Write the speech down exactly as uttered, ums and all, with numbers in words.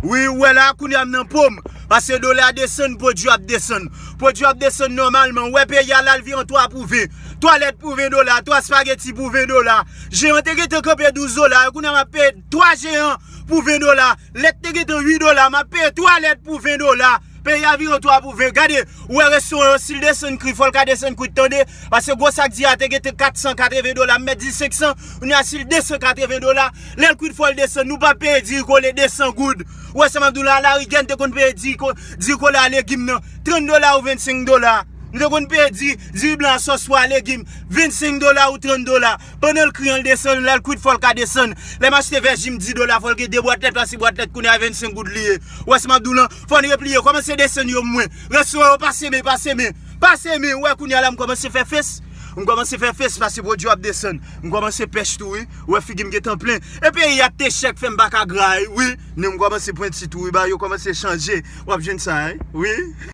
Wi, ou wè la, kounye a m nan po m. Paske dola desann, pwodui ap desann. Pwodui ap desann nòmalman. Ou wè peyi a la, l vin an twa pou ven. Twalèt pou ven dola, twa espageti pou ven dola. Jeyan te gentan kanpe douz dola, kounye a m ap peye twa jeyan pou ven dola. Lèt te gentan uit dola, m ap peye twa lèt pou ven dola. Peyi a vin an twa pou ven. Gade, ou wè restoran yo, si l desann pri, fò l ka desann kwit, tande. Paske gwo sak diri a te gentan kat san katreven dola, m mèt di senk san, kounye a si l desann katreven dola, lè l kwit fò l desann, nou pa peye diri kole desan goud. Ou wè sa m ap di w la, Larigèn te konn peye diri ko-, diri kole a legim nan, trant dola ou vennsenk dola. Nou te konn peye diri, diri blan a sòs pwa legim, vennsenk dola ou trant dola. Pandan l kri an, l desann, lè l kwit fò l ka desann. Lè m achte vèjim dis dola, fò l gen de bwat lèt, paske bwat lèt kounye a vennsenk goud li ye. Ou wè sa m ap di w lan, fò n repliye, kòmanse desann yo mwen. Restoran yo pase men, pase men, pase men. Ou wè kounye a la m kòmanse fè fes. M kòmanse fè fes paske pwodui ap desann. M kòmanse pèch tou wi. Ou wè figi m gentan plen. E peyi a te chè k fè m pa ka gray wi. Nen m kòmanse pwenti tou wi, bagay yo kòmanse chanje. W ap jwenn sa wi.